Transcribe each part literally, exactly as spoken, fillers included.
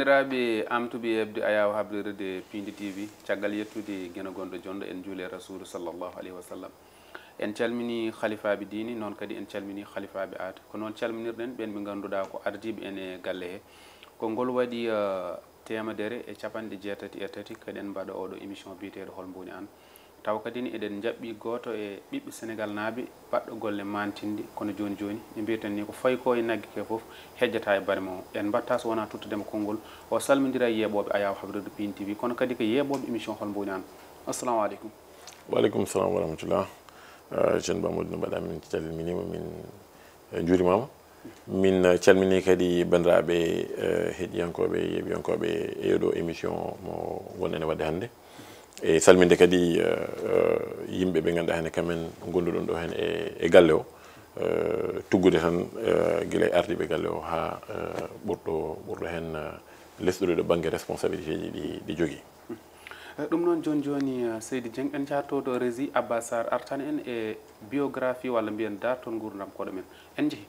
Banndiraaɓe amtuɓe yeɓde Ayaawo Habrirde Piindi T V, caggal yettude Geno Gonɗo Jonɗo, en njuuli e Rasuulu sallallahu alayhi wa sallam. En calminii halifaaɓe diine, noon kadi en calminii halifaaɓe aada. Ko noon calminirɗen ɓeen ɓe ngannduɗaa ko ardiiɓe en e galle he. Ko ngol waɗi, eh, teemedere e capanɗe jeetati e tati, keɗen mbaɗa ooɗo émission biyeteeɗo Hol Mbowni Aan? Taw kadi ni eɗen njaɓɓi gooto e ɓiɓɓe Senegal naaɓe baɗɗo golle maantinɗe, kono jooni jooni ɓe mbiyeten ni ko fayi ko e nagge ke fof hejjata e bare mum. En mbaɗta so wonaa tottude mo konngol, o salmindira e yeeɓooɓe Ayaawo Habrirde Piindi T V, kono kadi ko yeeɓooɓe émission Hol Mbowni Aan? Assalamu aleykum. Wa aleykum salam wa rahmatullah. Eh, Ceerno Ba Modou, no mbaɗa? Min calminiima, min, eh, njuurimaama. Min, eh, calminii kadi banndiraaɓe, eh, heɗiyankooɓe, yeeɓiyankooɓe e oɗo émission mo ngonɗen e waɗde hannde. E salminde kadi, eh, eh, yimɓe ɓe ngannduɗaa heen kamɓe ngonduɗon ɗo heen e, e galle o. Eh, tuggude tan, eh, gila e ardiiɓe galle o haa, eh, ɓurɗo, ɓurɗo heen, eh, lesɗude ɗo bannge responsabilité ji ɗi, ɗi jogii. Eh, ɗum noon, jooni jooni, eh, Seydi Dieng, en njahatto ɗo régie, Abba Sarr artan en e biographie, walla mbiyen daartol nguurndam koɗo men. En njehi.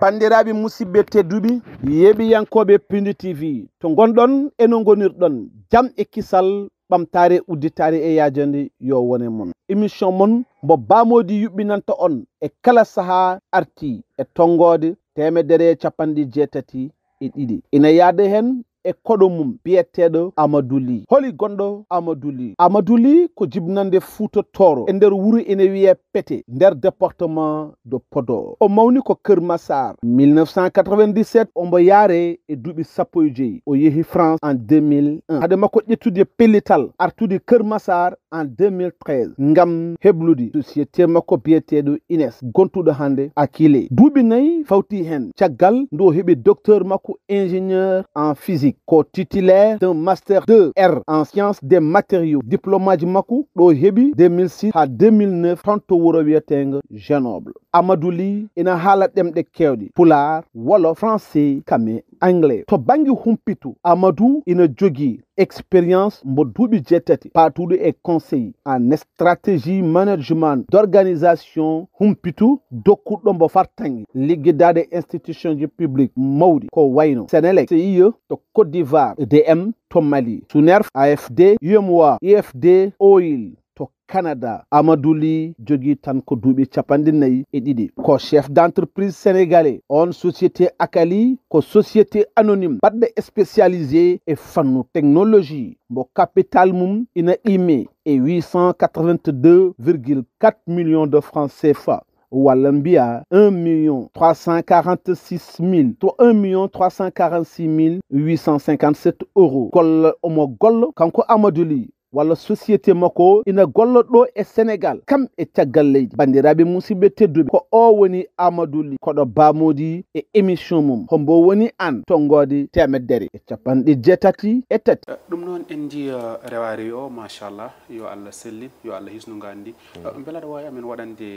Banndiraaɓe musidɓe tedduɓe, yeeɓiyankooɓe Piindi T V, to ngonɗon e no ngonirɗon, jam e kisal, ɓamtaare, udditaare e yaajande yo wone mon. Émission mon mbo Ba Mody yuɓɓinanta on e kala sahaa arti e tonngoode teemedere e capanɗe jeetati e ɗiɗi. Ina yaada heen e koɗo mum biyeteeɗo Amadou Ly. Holi gonɗo Amadou Ly? Amadou Ly ko jibnannde Fuuta Tooro, e nder wuro ina wiyee Pete, nder département de Podor. O mawni ko Kër Massar, mille neuf cent quatre-vingt-dix-sept, omo yaare e duuɓi sappo e joyi. O yehi France en deux mille un. Hade makko ƴettude pellital, artude Kër Massar en deux mille treize ngam heblude société makko biyeteeɗo Ines, gontuɗo hannde Akile. Duuɓi nayi fawti heen caggal nde o heɓi docteur makko ingénieur en physique, ko titulaire d'un master deux R en sciences des matériaux. Diplôme aji makko ɗo heɓi deux mille six haa deux mille neuf, toon to wuro wiyeteengo Grenoble. Amadou Ly ina haala ɗemɗe keewɗe: Pulaar, Wolof, Français, kame Anglais. To bannge humpito, Amadou ina jogii expérience mbo duuɓi jeetati, paatuɗo e conseil en stratégie management d'organisation, humpito dokkuɗo mbo fartaŋŋe liggedaade institution ji publique mawɗi, ko wayno Senelec, C I E to Côte d'Ivoire, E D M to Mali, Sunerf, A F D, U M O A, U F D Oil to Canada. Amadou Ly jogii tan ko duuɓi capanɗe nayi e ɗiɗi. Ko chef d'entreprise sénégalais. On société Akali ko société anonyme baɗɗo spécialisé e fannu technologie, mbo capital mum ina qimee e huit cent quatre-vingt-deux virgule quatre millions de francs C F A, walla mbiya un million trois cent quarante-six mille, un million trois cent quarante-six mille huit cent cinquante-sept euros. Golla, omo golla kanko Amadou Ly, walla société makko ina golla ɗo e Sénégal, kam e caggal leydi. Banndiraaɓe musidɓe tedduɓe, ko o woni Amadou Ly, koɗo Ba Mody e émission mum Hombo Woni Aan, tonngoode teemedere e capanɗe jeetati e tati. Eh, ɗum noon en njii, eh, rewa rewi o, machallah, yo Allah sellin, yo Allah hisnu ngaandi. Eh, mbela aɗa waawi amen waɗande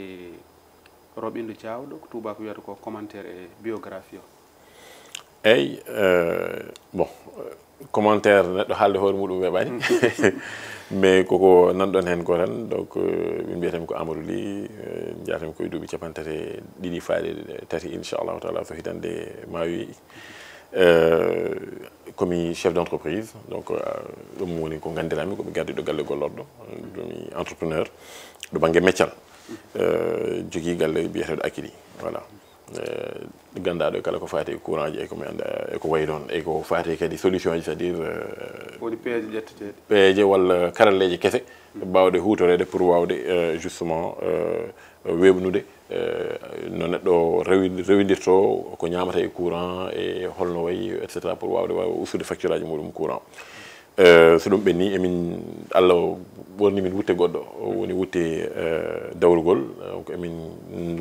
roɓindo jaawɗo, ko tuubaako wiyata ko commentaire e biographie o? Eyi, eh, bon, eh, commentaire neɗɗo haalde hoore muɗum weeɓaani. Mais koko nanɗon heen ko tan, donc, eh, min mbiyatemi ko Amadou Ly, eh, njaatam ko e duuɓi capanɗe tati e ɗiɗi faade tati, inchallahu taala, so hitande maayi. Eh, komi chef d'entreprise, donc, eh, ɗum woni ko nganndirami, komi gardiiɗo galle gollorɗo, komi entrepreneur ɗo bannge meccal. Eh, jogii galle biyeteeɗo Akili, voilà. Eh, ganndaɗo kala ko faati e courant ji, e ko mi annda, e ko wayi ɗon, e ko faati kadi solution ji, c'est-à-dire, eh, woni peeje ƴetteteeɗe, peeje walla karalleeje kese, baawɗe huutoreede pour waawde, eh, justement, eh, weeɓnude, eh, no neɗɗo rewi-, rewindirto ko ñaamata e courant, e holno wayi, et cetera, pour waawde, waawa ustude facture aji muɗum courant. Eh, so ɗum ɓenni, emin, Allah ɓorni min wutte goɗɗo, o woni wutte, eh, dawrugol. Donc, emin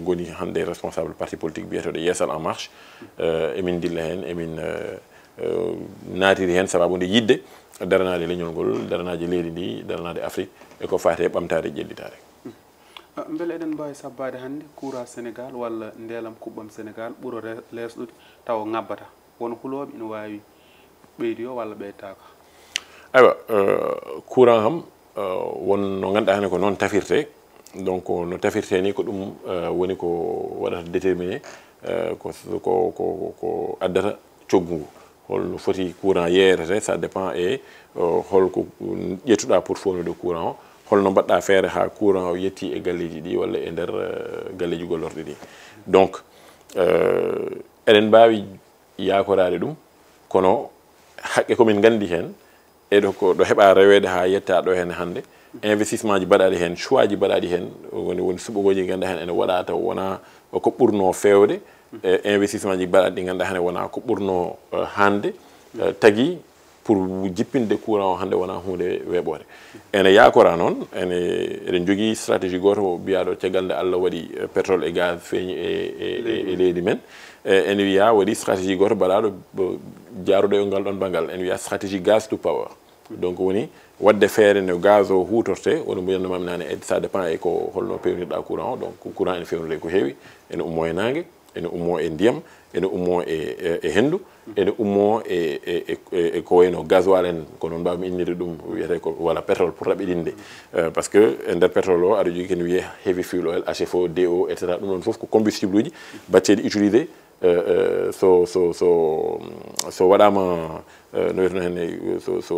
ngoni hannde responsable parti politique biyeteeɗo Yeesal en Marche. Eh, emin ndilla heen, emin, eh, eh, naatiri heen sababu nde yiɗde daranaade leñol ngol, daranaade leydi ndi, daranaade Afrique, e ko faati e ɓamtaare e ƴellitaare. Ah, mbele eɗen mbaawi sabbaade hannde courant Sénégal walla ndeelam kuɓɓam Sénégal ɓuro re-, leesɗude tawa ŋabbata? Won hulooɓe ina waawi ɓeydi o walla ɓeydaaka? Aywa, eh, courant kam, eh, won no ngannduɗaa hannde ko noon tafirte. Donc, no tafirte ni ko ɗum, eh, woni ko waɗata déterminé, eh, ko, ko, ko, ko addata coggu ngu. Holno foti courant yeeyretee, ça dépend e holko ƴettuɗaa pour fownitde courant o, holno mbaɗɗaa feere haa courant o yetti e galleeji ɗi walla e nder galleeji gollorɗi ɗi. Donc eɗen mbaawi yaakoraade ɗum, kono haqqe ko min nganndi heen e ɗo ko ɗo heɓa reweede haa yettaa ɗo heen hannde. Investissement ji mbaɗaaɗi heen, choix ji mbaɗaaɗi heen, woni woni suɓagooji ɗi ngannduɗaa heen ene waɗaa taw wonaa ko ɓurnoo feewde. E investissement ji mbaɗaaɗi ɗi ngannduɗaa heen wonaa ko ɓurnoo hannde tagi pour jippinde courant o hannde wonaa huunde weeɓoore. Ene yaakora noon ene eɗen njogii stratégie gooto mbiyaaɗo caggal nde Allah waɗi pétrole e gaz feeñi e e leydi men. Ene wiya waɗi stratégie gooto mbaɗaaɗo jaaruɗo e ngal ɗon banngal, ene wiya stratégie gas to power. Donc woni waɗde feere no gaz o huutorte, woni mbiyatnoo mi naane, ça dépend e ko holno peewnirɗa courant o. Donc courant ene feewniree ko heewi, ene ummoo e naange, ene ummoo e ndiyam, ene ummoo e e henndu, ene ummoo e e e ko wayno gasoil en, ko noon mbaawmi innirde ɗum, wiyetee ko walla pétrole pour raɓɓiɗinde. Par ce que e nder pétrole o aɗa jogii ko ene wiyee heavy fuel oil, H F O, D O, et cetera. Ɗum ɗon fof ko combustible uji batteɗi utilisé. So so so so waɗaama no wiyeteno heen so so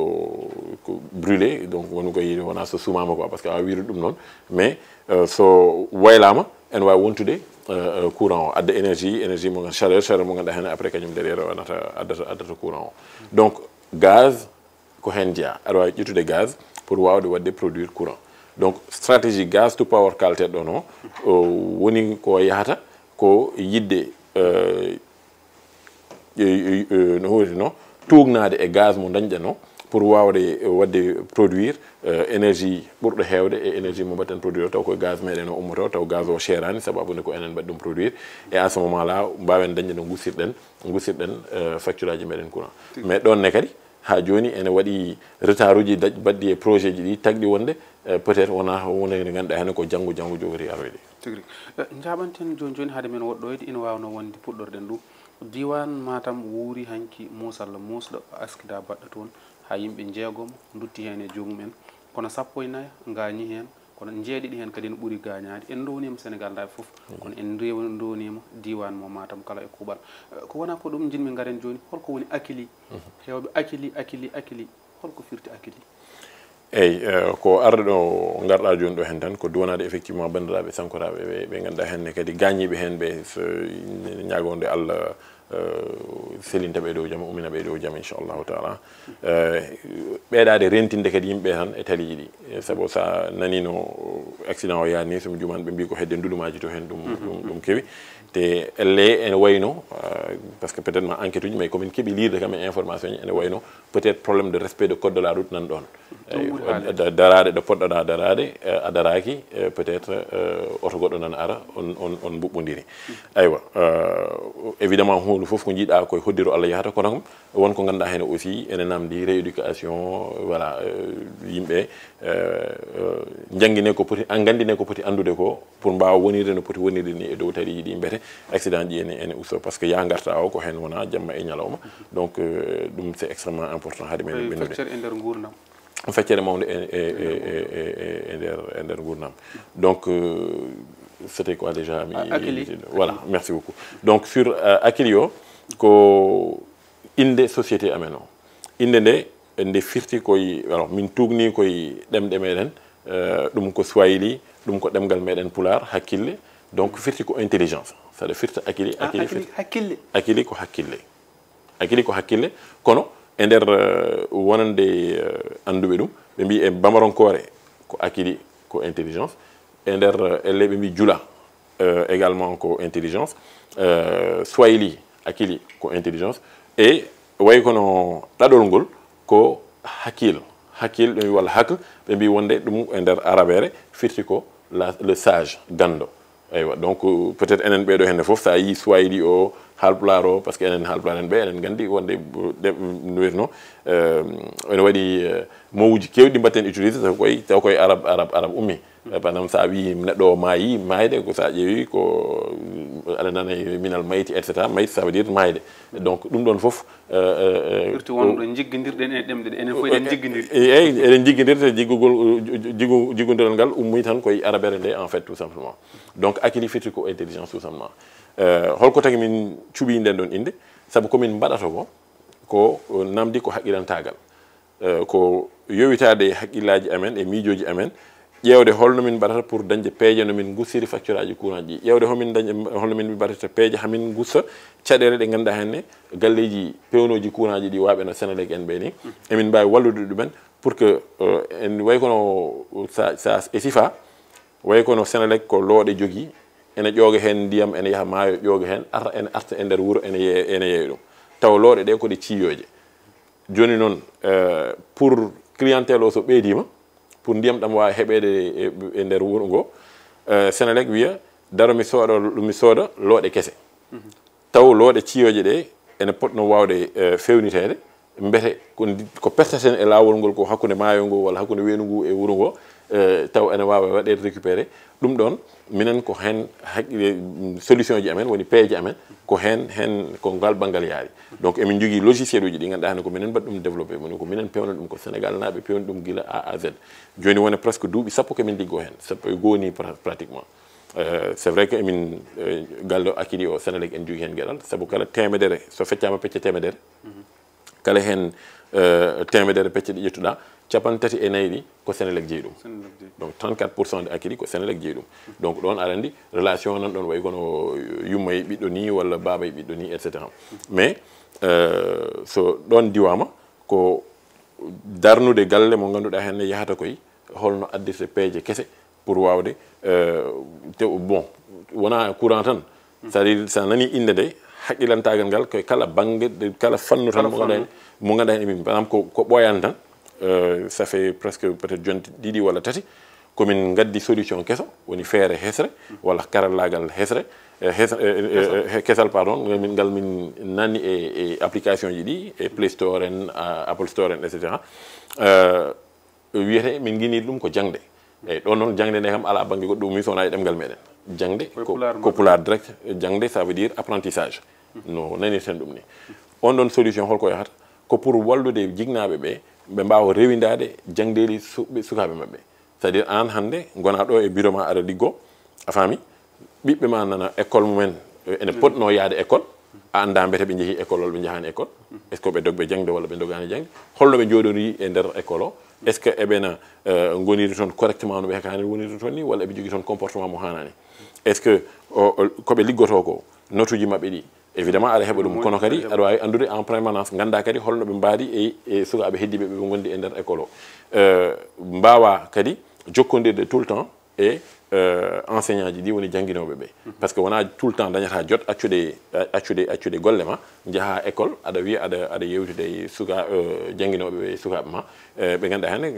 ko brûlé, donc woni koye wona so sumaama quoi, parce que a wiiri ɗum noon, mais so waylaama ene waawi wontude courant o, adda énergie, énergie mo ngannduɗaa, chaleur, chaleur mo ngannduɗaa heen après kañum derrière o addata addata courant o. Donc gaz ko heen jeyaa, aɗa waawi ƴettude gaz pour waawde waɗde produire courant. Donc stratégie gas to power kalteɗo ɗo no woni ko yahata ko yiɗde no hooti no tuugnaade e gaz mo dañɗen o pour waawde waɗde produire énergie ɓurɗo heewde e énergie mo mbaɗten produire o, taw ko gaz meɗen o ummoto, taw gaz o seeraani sababu nde ko enen mbaɗi ɗum produire. Et à ce moment là mbaawen dañde no ngussirɗen ngussirɗen facture aji meɗen courant. Mais ɗon ne kadi haa jooni ene waɗi retard uji dañ- baɗɗi e projet ji ɗi tagɗi wonde peut-être wona hunde nde ngannduɗaa heen ko janngo janngo jogori aroyde. Tigi rigi. Njaaɓanten jooni jooni hade men woɗɗoyde, ina waawnoo wonde puɗɗorɗen ɗum. Diiwaan Matam wuuri hanki muusalla muusɗo, accident baɗɗo toon haa yimɓe njeegomo ndutti heen e joomum en, kono sappo e nayo ngaañi heen, kono njeeɗiɗi heen kadi ene ɓuri gaañaade. En ndowniima Senegaalnaaɓe fof, kono en ndew- ndowniima diiwaan mo Matam kala e kuuɓal. Ko wonaa ko ɗum njiɗmi ngaren jooni, holko woni akili? Heewɓe akili, akili, akili, holko firti akili? Eyi, ko arde ɗo ngarɗaa jooni ɗo heen tan ko duwanaade effectivement banndiraaɓe sankoraaɓe ɓe, ɓe ngannduɗaa heen ne kadi gaañiiɓe heen ɓe, so ñaagonde Allah selinta ɓe dow jam, ummina ɓe dow jam inchallahu taala. Ɓeydaade rentinde kadi yimɓe tan e taliiji ɗi. Sabu so a naniino accident o yaani, so mi juumaani ɓe mbii ko hedde ndudumaaji to heen ɗum ɗum ɗum kewi. Te elle ene wayno par ce que peut-être ma enquête uji, mais komin keɓi liirde kam e information ji, ene wayno peut-être problème de respect de code de la route nan ɗoon. Daraade ɗo poɗɗoɗaa daraade, a daraaki, peut-être oto goɗɗo nan ara, on on on mbuɓɓondiri. Aywa, évidemment huunde fof ko njiiɗaa koye hoddiro Allah yahata, kono kam won ko ngannduɗaa heen aussi ene namdi rééducation, voilà, yimɓe njanngine ko poti, nganndine ko poti anndude ko pour mbaawa wonirde no poti wonirde ni e dow taliiji ɗi mbete accident ji ene ene usto, par ce que yaa ngarta o ko heen wona jamma e ñalawma. Donc ɗum c'est extrêmement important hade men ɓennude. Feccere e nder nguurndam. Feccere mawnde e e e e e nder e nder nguurndam. Donc c'était quoi déjà mi Akili. Voilà, merci beaucoup. Donc sur Akili o, ko innde société amen o. Innde nde nde firti koye, alors min tuugni koye ɗemɗe meɗen. Ɗum ko Swahili, ɗum ko ɗemngal meɗen Pulaar, hakkille. Donc firti ko intelligence, saɗa firta akili. Akili firti hakkille. Akili ko hakkille. Akili ko hakkille. Kono e nder wonande annduɓe ɗum, ɓe mbi e bamaronkoore ko akili ko intelligence. E nder elle ɓe mbi jula également ko intelligence. Swahili, akili ko intelligence. E way kono ɗaɗol ngol ko hakil. Hakil ɓe mbi walla hakl, ɓe mbi wonde ɗum e nder arabere firti ko la le sage, ganndo. Eywa, donc peut-être enen ɓeɗo henne fof sa yi Swahili o, Haalpulaar o, par ce que enen Haalpulaar en ɓe enen nganndi wonde no wiyeteno ene waɗi mowuji kewɗi mbatten utilisé taw koye taw koye arab arab arab ummi. Par exemple sa wi neɗɗo o maayi, maayde ko sa ƴeewi ko aɗa nana minal mayti et cetera, mayti ça veut dire maayde. Donc ɗum ɗon fof. Firti wonɗo jiggindirɗen e ɗemɗe ɗe enen fof eɗen jiggindiri. Eyyi, eɗen jiggindirta jiggugol jiggu jiggondiral ngal ummi tan koye arabere nde en fait tout simplement. Donc akili firti ko intelligence tout simplement. Holko tagi min cuɓi nden ɗon innde? Sabu komin mbaɗata ko Ko namdi ko haqqilantaagal. Eh, ko yowitaade e haqqillaaji amen, e miijooji amen, ƴeewde holno min mbaɗata pour dañde peeje no min ngussiri facture aji courant ji. Ƴeewde homin dañ-, holno min mbaɗata peeje hamin ngussa caɗeele ɗe ngannduɗaa heen ne galleeji pewnooji courant ji ɗi waaɓe no Senelec en ɓe ni. Emin mbaawi wallude ɗumen pour que, eh, en way kono sa, sa e sifa, way kono Senelec ko looɗe jogii, ene ƴooga heen ndiyam, ene yaha maayo ƴooga heen, arta, ene arta e nder wuro, ene ye-, ene yeeya ɗum. Tawa looɗe ɗe ko ɗe ciiyooje. Jooni noon, eh, pour clientèle o so ɓeydiima, pour ndiyam ɗam waawa heɓeede e, e nder wuro ngo, eh, Senelec wiya, daro mi sooda, mi sooda looɗe kese. Taw looɗe ciiyooje ɗe ene potno waawde, eh, feewniteede, mbete ko ndi-, ko pertaten e laawol ngol ko hakkunde maayo ngo walla hakkunde weendu ngu e wuro ngo, eh, taw ene waawa waɗeede récupéré. Ɗum ɗoon, minen ko heen haqqille, mm, solution ji amen, woni peeje amen, ko heen, heen ko ngal banngal yaari. Donc, emin njogii logiciel uji ɗi ngannduɗaa heen ko minen mbaɗi ɗum développé, woni ko minen pewno ɗum, ko Sénégal naaɓe pewni ɗum gila A à Z. Jooni woni presque duuɓi sappo ko min liggoo heen, sappo e goo ni pra-, pratiquement. Euh, c'est vrai que emin, euh, galle o Akidi o Senelec en jogii heen geɗal, sabu kala teemedere, so feccaama pecce teemedere, kala heen, euh, teemedere pecce ɗe ƴettuɗaa, capanɗe tati e nayi ɗi ko Senelec jeyi ɗum. Senelec jeyi. Donc, trente-quatre pour cent de Akidi ko Senelec jeyi ɗum. Donc, ɗoon aɗa anndi, relation nan ɗoon wayi kono yumma e ɓiɗɗo ni, walla baaba e ɓiɗɗo ni, et cetera. Mais, euh, so ɗoon diwaama, ko darnude galle mo ngannduɗaa heen ne yahata koye holno addirte peeje kese pour waawde, euh, te, bon, wonaa courant tan. C'est-à-dire, so a nanii innde nde, haqqilantaagal ngal koye kala bannge, de, kala fannu tan. Kala mo ngannduɗaa fannu. Mo ngannduɗaa heen, par exemple, ko, ko ɓooyaani tan, euh, ça fait presque peut-être jonte ɗiɗi walla tati, ko min ngaddi solution keso, woni feere hesre, walla karallaagal hesre, eh, hesre, eh, eh, eh, kesal, pardon, ngal min, ngal min nanni e, e application ji ɗi, e Play Store en, a, Apple Store en, et cetera. Euh, wiyete min nginiri ɗum ko jaŋde. Eyi, ɗon noon jaŋde nde kam alaa bannge goɗɗo ummi so wonaa e ɗemngal meɗen. Jaŋde ko, ko Pulaar ko mbaɗa. Pulaar direct. Jaŋde, ça veut dire apprentissage. No nanirten ɗum ni. On ɗon solution holko yahata? Ko pour wallude jiknaaɓe ɓe, ɓe mbaawa rewindaade jaŋdeeli su-, ɓe, sukaaɓe maɓɓe. C'est-à-dire, aan hannde ngonaa ɗo e bureau ma, aɗa liggoo, a faami? Ɓiɓɓe ma nana école mumen, eh, ene potnoo yahde école, a anndaa mbete ɓe njehii école walla ɓe njahaani école. Est-ce que ɓe dogɓe jaŋde walla ɓe ndogaani jaŋde? Holno ɓe njooɗorii e nder école o? Est-ce que eɓena, eh, ngoniri toon correctement no ɓe haani wonirde toon ni, walla eɓe njogii toon comportement mo haanaani? Est-ce que o, o, ko ɓe liggotoo ko, notuuji maɓɓe ɗi, évidemment, aɗa heɓa ɗum, kono kadi aɗa waawi anndude en permanence, nganndaa kadi holno ɓe mbaadi e, e sukaaɓe heddiiɓe ɓe ngondi e nder école o. Euh, mbaawa kadi jokkondirde tout le temps e, euh, enseignant ji ɗi, woni jannginooɓe ɓe. Parce que wonaa tout le temps dañataa jot accude, accude, accude golle ma, njahaa école, aɗa wiya aɗa, aɗa yeewtida e suka-, euh, jannginooɓe ɓe e sukaaɓe ma, euh, ɓe ngannduɗaa heen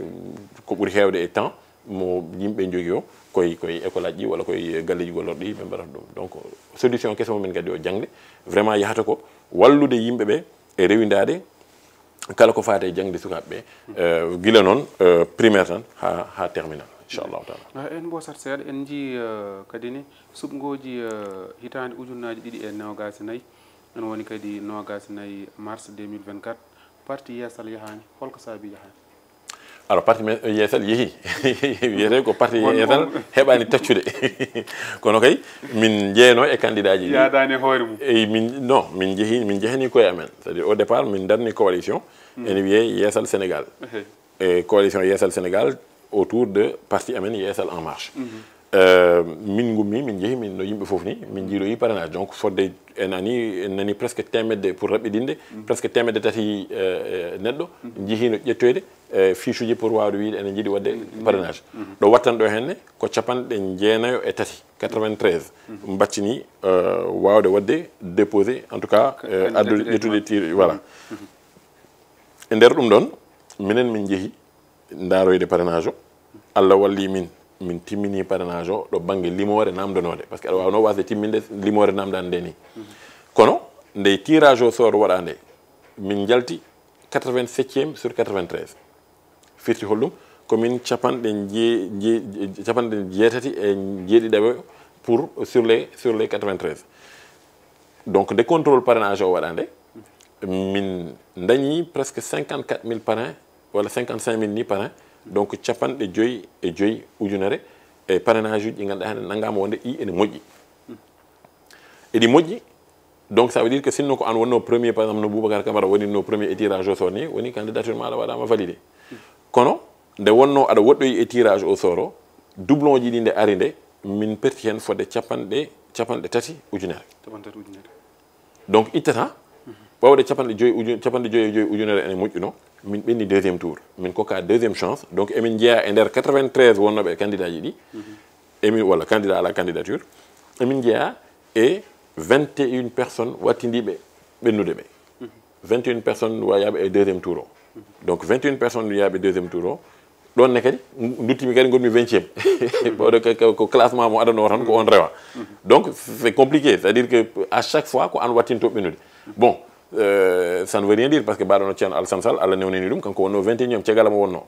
ko ɓuri heewde e temps mo yimɓe njogii o, koye, koye école aji ɗi walla koye galleeji gollorɗi ɗi ɓe mbaɗata ɗum. Donc, solution keso mo min ngaddi o jaŋde, vraiment yahata ko wallude yimɓe ɓe e rewindaade kala ko faati e jaŋde sukaaɓe ɓe, euh, gila noon, euh, primaire tan haa, haa terminal, inchallahu taala. Ah, en mbosat seeɗa, en njii, euh, kadi ni suɓngooji, euh, hitaande ujunnaaji ɗiɗi e noogaas e nayi, en woni kadi noogaas e nayi mars deux mille vingt-quatre, parti Yeesal yahaani. Holko saabi yahaani? Alors, parti men, Yeesal yehi. Wiyetee ko parti Yeesal heɓaani taccude. Kono kay, min njeeyno e candidat ji ɗi. Yaadaani e hoore mum. Eyi, min, non, min njehi, min njehani koye amen. C'est-à-dire, au départ, min darni coalition, ene wiyee Yeesal Sénégal. Ehe. E coalition Yeesal Sénégal autour de parti amen Yeesal en Marche. Euh, min ngummi, min njehi, min no yimɓe fof ni, min njiiloyi parrainage. Donc, fodde en ani, en nani presque teemedde, pour raɓɓiɗinde, presque teemedde tati, euh, euh, neɗɗo njehiino ƴettoyde, euh, fiche uji pour waawde wiyde ene njiɗi waɗde parrainage. Ɗo wattan ɗo henne ko capanɗe jeenayo e tati, quatre-vingt-treize, mbattini, euh, waawde waɗde déposé, en tout cas, euh, addude, ƴettude tir, voilà. E nder ɗum ɗon, minen min njehi ndaaroyde parrainage o. Allah walli min, min timmini parrainage o ɗo bannge limoore naamndanoonde. Parce que aɗa waawno waasde timminde limoore naamndaande nde ni. Kono, nde tirage au sort waɗaa nde, min njalti quatre-vingt-septième sur quatre-vingt-treize. Firti holɗum? Ko min capanɗe jee-, jee-, capanɗe jeetati e jeeɗiɗaɓe pour sur les, sur les quatre-vingt-treize. Donc, nde contrôle parrainage o waɗaa nde, min ndañi presque cinquante-quatre mille parrain, walla cinquante-cinq mille ni parrain. Donc, capanɗe joyi e joyi ujunere e parrainage uji ɗi ngannduɗaa heen nanngaama wonde ɗi ene moƴƴi. Eɗi moƴƴi, Donc ça veut dire que sinno ko an wonno premier, par exemple, no Boubacar Camara woni no premier e tirage au sort ni, woni candidature maɗa waɗama validé. Kono nde wonno aɗa woɗɗoyi e tirage au sort o, doublon ji ɗi nde ari nde, min perti hen fodde capanɗe capanɗe tati ujunere. Capanɗe tati ujunere. Donc ittata ɓawde capanɗe joyi uju- capanɗe joyi e joyi ujunere ene moƴƴuno, min ɓenni deuxième tour, min kokka deuxième chance. Donc emin jeeya e nder quatre-vingt-treize wonnoɓe e candidat ji ɗi, emin walla candidat à la candidature, emin jeeya e vingt et une personnes wattindiɓe ɓennude ɓe. Vingt et une personnes wayaɓe e deuxième tour o. Donc vingt et une personnes yaɓe deuxième tour o. Ɗon ne kadi duttimi kadi gonmi vingtième. Ɓawde ko classement mo adano tan ko on rewa. Donc c'est compliqué, c'est à dire que à chaque fois ko an wattinto ɓennude. Bon, euh, ça ne veut rien dire, parce que mbaɗono ceerno Alassane Sall, Allah newnani ɗum, kanko wonno vingt et unième, caggal mo wonno.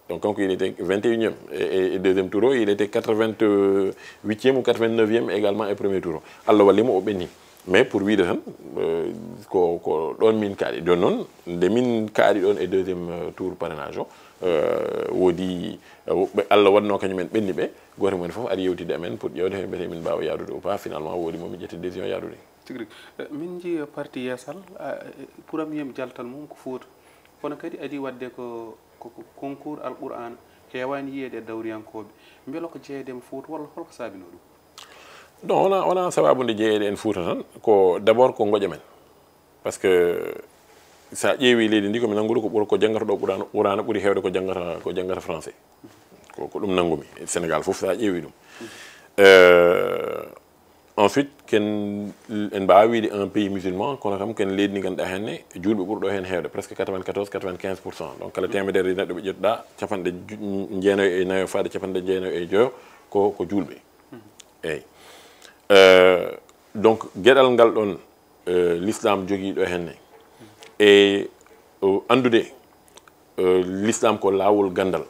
Donc kanko il était vingt et unième e, e deuxième tour o, il était quatre-vingt-huitième ou quatre-vingt-neuvième également e premier tour o. Allah wallimo o ɓenni. Mais pour wiide tan, euh, ko ko ɗon min kaaɗi. Ɗon noon nde min kaaɗi ɗon e deuxième, euh, tour parrainage o, euh, woodi, euh, woɓɓe Allah waɗno kañum en ɓenni ɓe, gooto mum en fof ari yewtidde amen pour ƴeewde heɓe mbiyete min mbaawa yaadude ou pas. Finalement woodi mo min ƴetti décision yaadude. Tigi rigi. Eh, min njii parti Yeesal, ah, eh, premier jaltal mum ko Fuuta. Kono kadi adii waɗde ko ko ko concours Alqur'aana, heewaani yiyeede e dawriyankooɓe. Mbela ko jeyeede e Fuuta walla holko saabinoo ɗum? Non, wona wona sababu nde jeyeede en Fuuta tan, ko d'abord ko ngoƴa men. Parce que sa ƴeewi leydi ndi, ko mi nannguɗo ko ɓur ko janngata ɗo Qur'aana, Qur'aana ɓuri heewde ko janngata ko janngata français. Ko ko ɗum nanngumi. Sénégal fof sa ƴeewi ɗum. Euh, ensuite ken en mbaawi wiide un pays musulman, kono kam ken leydi ndi ngannduɗaa heen ne juulɓe ɓurɗo heen heewde, presque quatre-vingt-quatorze, quatre-vingt-quinze pour cent. Donc kala teemedere neɗɗo ɓe ƴettuɗa, capanɗe ju- jeenayo e nayo faade capanɗe jeenayo e joyo ko ko juulɓe. Eyyi. Euh, donc geɗal ngal ɗon, euh, l'islam jogii ɗo henne, e, euh, anndude, euh, l'islam ko laawol ganndal,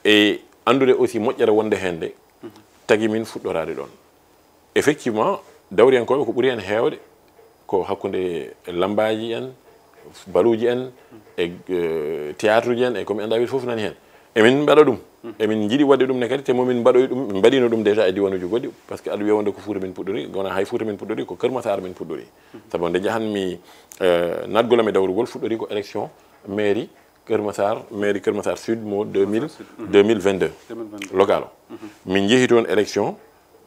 e anndude aussi moƴƴere wonde heen nde, tagi min fuɗɗoraade ɗon. Effectivement, dawriyankooɓe ko ɓuri heen heewde ko hakkunde lambaaji en, baluuji en, e, euh, théâtre ji en, e ko mi anndaa wiide fof nani heen. Emin mbaɗa ɗum. Emin njiɗi waɗde ɗum ne kadi, te momin mbaɗoyi ɗum, min mbaɗino ɗum déjà e diwanuuji goɗɗi, parce que aɗa wiya wonde ko Fuuta min puɗɗori, wona hay Fuuta min puɗɗori, ko Kër Massar min puɗɗori. Sabu nde njahanmi, euh, naatgol am e dawrugol fuɗɗori ko élection mairie Kër Massar, mairie Kër Massar Sud mo deux mille, deux mille vingt-deux. Local o. Min njehi toon élection,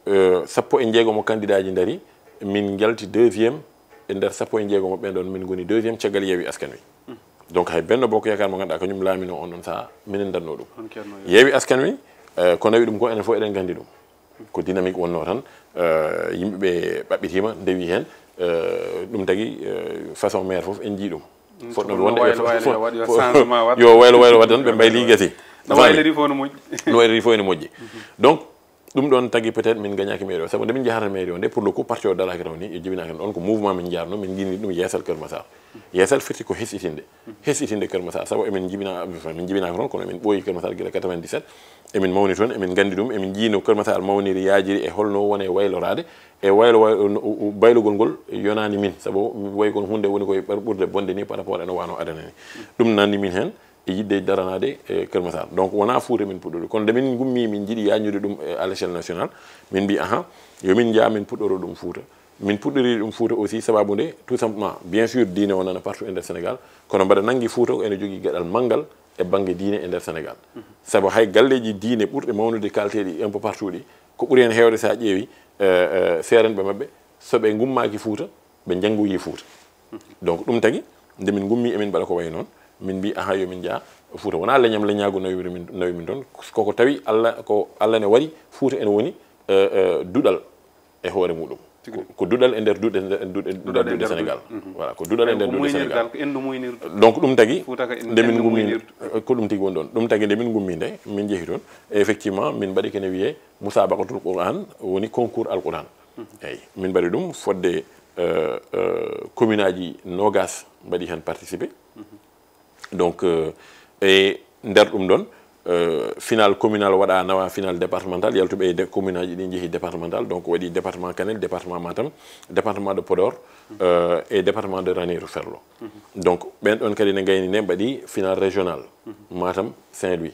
euh, sappo e jeegomo candidat ji ndari, min njalti deuxième e nder sappo e jeegomo ɓen ɗon, min ngoni deuxième caggal Yewwi Askan Wi. Donc hay Benno Bokk Yaakaar mo ngannduɗaa kañum laamino on ɗon saha, minen ndarno ɗum. Yewwi Askan Wi, euh, ko nawi ɗum ko enen fof eɗen nganndi ɗum. Ko dynamique wonno tan, euh, yimɓe ɓe ɓaɓɓitiima, ndewi heen, euh, ɗum tagi, euh, façon maire fof en njii ɗum. Fof ɗon wonde yo waylo waylo waɗ tan, ɓe mbayli gasi. No wayliri fof no moƴƴi. No wayliri fof ene moƴƴi. Donc ɗum ɗon tagi peut-être min gañaaki mairie o, sabu nde min njahata mairie o nde, pour le coup parti o daraaki taw ni, e jibinaaki ɗon, ko mouvement min njaarno, min njiɗni ɗum Yeesal Kër Massar. Yeesal firti ko hesɗitinde, hesɗitinde Kër Massar, sabu emin jibina, min jibinaaka toon, kono emin ɓooyi Kër Massar gila quatre-vingt-dix-sept. Emin mawni toon, emin nganndi ɗum, emin njii no Kër Massar mawniri, yaajiri, e holno woni e wayloraade, e waylo waylo baylugol ngol yonaani min, sabu mi wayi kono huunde woni koye ɓer- ɓurde bonde ni par rapport eno wano adana ni. Ɗum nanni min heen e yiɗde daranaade e Kër Massar. Donc wona Fuuta min puɗɗori, kono nde min ngummi min njiɗi yaajnude ɗum e à l'échelle nationale, min mbi aha, yo min njaa min puɗɗoro ɗum Fuuta. Min puɗɗori ɗum Fuuta aussi sababu nde, tout simplement, bien sûr diine o nana partout e nder Sénégal, kono mbaɗa nanngi Fuuta ko ene jogii geɗal manngal e bannge diine e nder Sénégal. Sabu hay galleeji diine ɓurɗe mawnude kalteeɗi un peu partout ɗi, ko ɓuri heen heewde so a ƴeewi, euh, euh, seerenɓe maɓɓe, so ɓe ngummaaki Fuuta, ɓe njanngoyi Fuuta. Donc ɗum tagi nde min ngummi emin mbaɗa ko wayi noon, min mbi aha yo min njaa Fuuta. Wona leñam leñaagu nawi min, nawi min toon, koko tawi Allah, ko Allah ne waɗi Fuuta ene woni, euh, euh, duɗal e hoore muɗum. Ko, ko duɗal e nder duɗe, nder duɗe, nder duɗe Sénégal. Voilà, ko duɗal e nder duɗe Sénégal. Donc ɗum tagi nde min ngummi, ko ɗum tigi woni ɗon. Ɗum tagi nde min ngummi nde, min njehi toon. Et effectivement, min mbaɗi kene wiyee Musabaqatul Qur'an, woni concours Al Qur'an. Eyyi, min mbaɗi ɗum fodde, euh, euh, commune aji noogas mbaɗi heen participé. Donc, euh, e nder ɗum ɗon, euh, final communal waɗa, nawa final départemental, yaltuɓe e de- commune aji ɗi njehi départemental, donc waɗi département Kanel, département Matam, département de Podor, euh, e département de Ranérou Ferlo. Donc ɓen ɗon kadi ne gayni ne mbaɗi final régional, Matam, Saint-Louis.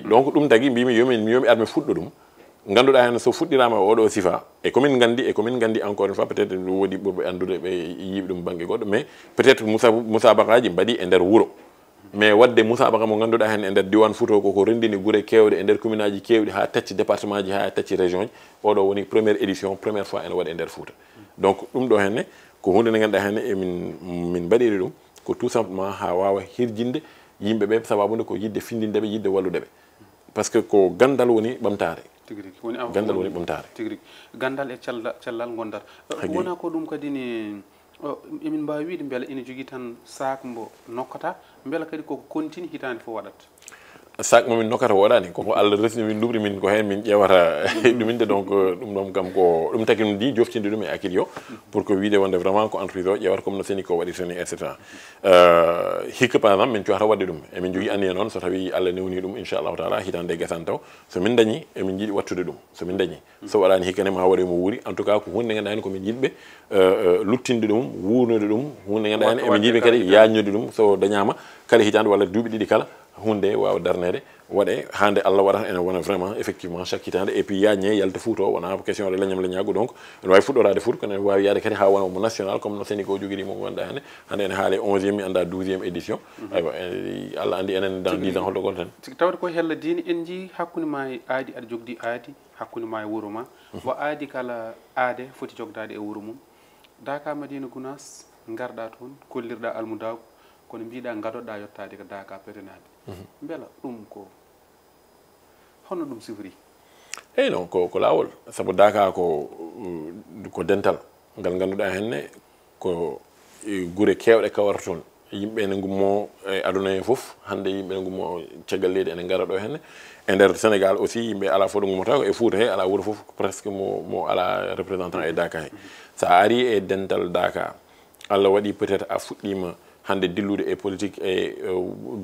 Eyi, donc ɗum tagi mbimi yomin, yomi armi fuɗɗo ɗum. Ngannduɗaa heen so fuɗɗiraama e oɗo sifa, e komin nganndi, e komin nganndi encore une fois, peut-être woodi ɓurɓe anndude ɓe yiiɓe ɗum bannge goɗɗo, mais peut-être musa-, musabaqaaji mbaɗi e nder wuro. Mais waɗde musabaka mo ngannduɗaa heen e nder diiwaan Fuuta o, koko renndini gure keewɗe e nder commune aji keewɗi haa tacci département ji, haa tacci région ji, oɗo woni première édition, première fois ene waɗe e nder Fuuta. Donc ɗum ɗo heen ne, ko huunde nde ngannduɗaa heen ne emin, min mbaɗiri ɗum, ko tout simplement haa waawa hirjinde yimɓe ɓe, sababu nde ko yiɗde findinde ɓe, yiɗde wallude ɓe. Parce que ko ganndal woni ɓamtaare. Tigi rigi. Woni aw-, ganndal woni, woni ɓamtaare. Tigi rigi. Ganndal e cella-, cellal ngondal. Eh, wona ko ɗum kadi ni, oh, emin mbaawi wiyde mbele ina jogii tan saak mbo nokkata, mbele kadi koko continue hitaande fof waɗat? Saak mo min nokkata wooɗaani, koko Allah resni min, luɓri min, ko heen min ƴeewata ɗum inde. Donc, eh, ɗum ɗoon kam ko ɗum tagi min ndi joftinde ɗum e akil yo, pour que wiyde wonde vraiment ko entreprise o ƴeewata comme no seni ko waɗirta ni, et cetera. Eh, hikka par exemple min cuwata waɗde ɗum, emin jogii anniya noon so tawi Allah newni ɗum inchallahu taala hitaande nde gasani taw, so min dañi emin jiiɗi wattude ɗum, so min dañi. So waɗaani hikka ne ma waɗe mo wuuri. En tout cas ko huunde nde ngannduɗaa heen ko min yiɗɓe, eh, eh, luttinde ɗum, wuurnude ɗum, huunde nde ngannduɗaa heen emin njiɗɓe kadi yaajnude ɗum, so dañaama kala hitaande walla duuɓi ɗiɗi kala, huunde waawa darneede, waɗe haa nde Allah waɗata ene wona vraiment effectivement chaque hitaande, et puis yaajne yalta Fuuta o, wona ko question de leñam leñaagu. Donc ene waawi fuɗɗoraade Fuuta, kono ene waawi yahde kadi haa wona mo national, comme no seni ko jogiri mo ngannduɗaa heen, hannde ene haale onzième, mi annda douzième édition. Aywa, eh, Allah anndi enen dans dix ans holɗo gonten. Tigi, tawde ko hella diine, en njii hakkunde ma e aadi, aɗa jogdi aadi, hakkunde ma e wuro ma. Ko aadi kala aade foti jogdaade e wuro mum. Daaka Madina Gunaas, ngarɗa toon, kollirɗa almudaagu, kono mbiɗa ngadoɗa yottaade ko Daaka petenaaɓe. Mbela ɗum ko, honno ɗum sifori? Eyi, non, ko, ko laawol. Sabu Daaka ko, uh, ko dental ngal ngannduɗaa heen ne, ko, eh, gure keewɗe kawrata toon. Yimɓe ene ngummoo e aduna he fof. Hannde yimɓe ene ngummoo caggal leydi, ene ngara ɗo heen. E nder Sénégal aussi, yimɓe alaa fof ɗo ngummotaako. E Fuuta he, alaa wuro fof presque mo, mo alaa représentant e Daaka he. So a ari e dental Daaka, Allah waɗi peut-être a fuɗɗiima hannde dillude e politique e, eh,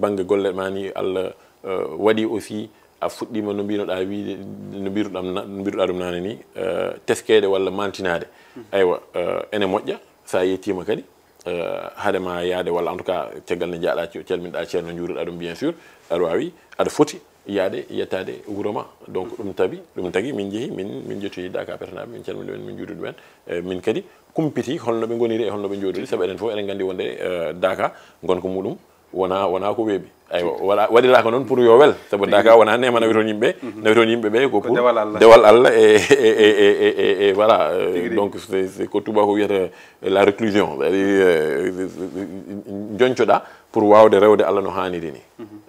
bannge golle ma ni, Allah, eh, waɗi aussi a fuɗɗiima no mbinoɗaa wiide, no mbiruɗam na-, no mbiruɗaa ɗum naane ni, eh, teskeede walla mantinaade. Aywa, eh, ene moƴƴa so a yettiima kadi, eh, hade ma yaade, walla en tout cas caggal nde njaaɗa, ce-, calminɗa ceerno, njuuruɗa ɗum bien sûr, aɗa waawi, aɗa foti yaade yettaade wuro ma. Donc ɗum tabi, ɗum tagi min njehi, min, min jottoyi Daaka petenaaɓe, min calmini ɗumen, min njuuri ɗumen. Eh, min kadi kumpiti holno ɓe ngoniri e holno ɓe njooɗori, sabu enen fof eɗen nganndi wonde, eh, Daaka ngonka muɗum wona, wona ko weeɓi. Aywa, waɗa-, waɗiraaka noon pour yo wel, sabu Daaka wona neema nawi toon yimɓe, nawi toon yimɓe ɓe ko pour dewal Allah. Dewal Allah e, e, e, e, e, e, voilà, euh, donc c'est, c'est ko tubaako wiyata la réclusion, c'est-à-dire, euh, joncoɗa pour waawde rewde Allah no haaniri ni.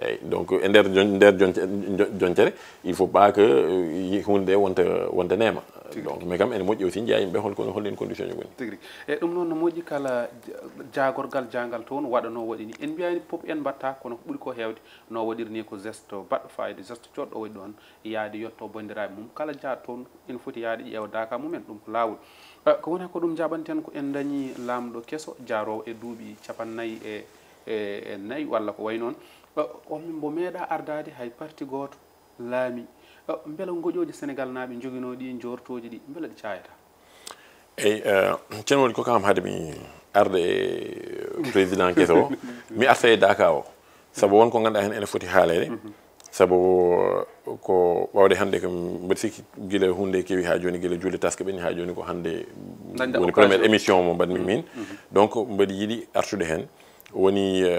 Eyyi, donc e nder jon-, nder jonce-, jon-, joncere, il faut pas que, euh, huunde nde wonta, wonta neema. Donc, mais kam ene moƴƴi aussi, njiya yimɓe hol kono, holɗin condition ji ngoni. Tigi rigi. E ɗum noon no moƴƴi, kala ja-, jaagorgal jaangal toon waɗa no waɗi ni. En mbiyaani pop en mbaɗta, kono ko ɓuri ko heewde no waɗiri ni ko geste baɗɗo fayida, geste coɗɗo waɗi ɗoon, yaade yetto banndiraaɓe mum. Kala jaaɗo toon ene foti yaade ƴeewa daaka mum en, ɗum ko laawol. Eh, ko wona ko ɗum njaɓanten ko en dañi laamɗo keso jaaroowo e duuɓi capannayyi e, e, e nayi walla ko wayi noon. Eh, o mbo meeɗa ardaade hay parti gooto laami. Eh, mbela ngoƴooji Senegal naaɓe njoginoo ɗi njoortooji ɗi, mbela ɗi caayata? Eyi, eh, ceerno Waly, ko kam haade mi arde e président keso o, mi arta e daaka o. Sabu won ko ngannduɗaa heen ene foti haaleede. Sabu ko ɓawde hannde kam, mbeɗa sikki gila huunde kewi haa jooni, gila juulde taske ɓenni haa jooni, ko hannde Dañde woni occasion. Première émission mo mbaɗmi min. Donc, mbeɗa yiɗi artude heen. Woni, eh,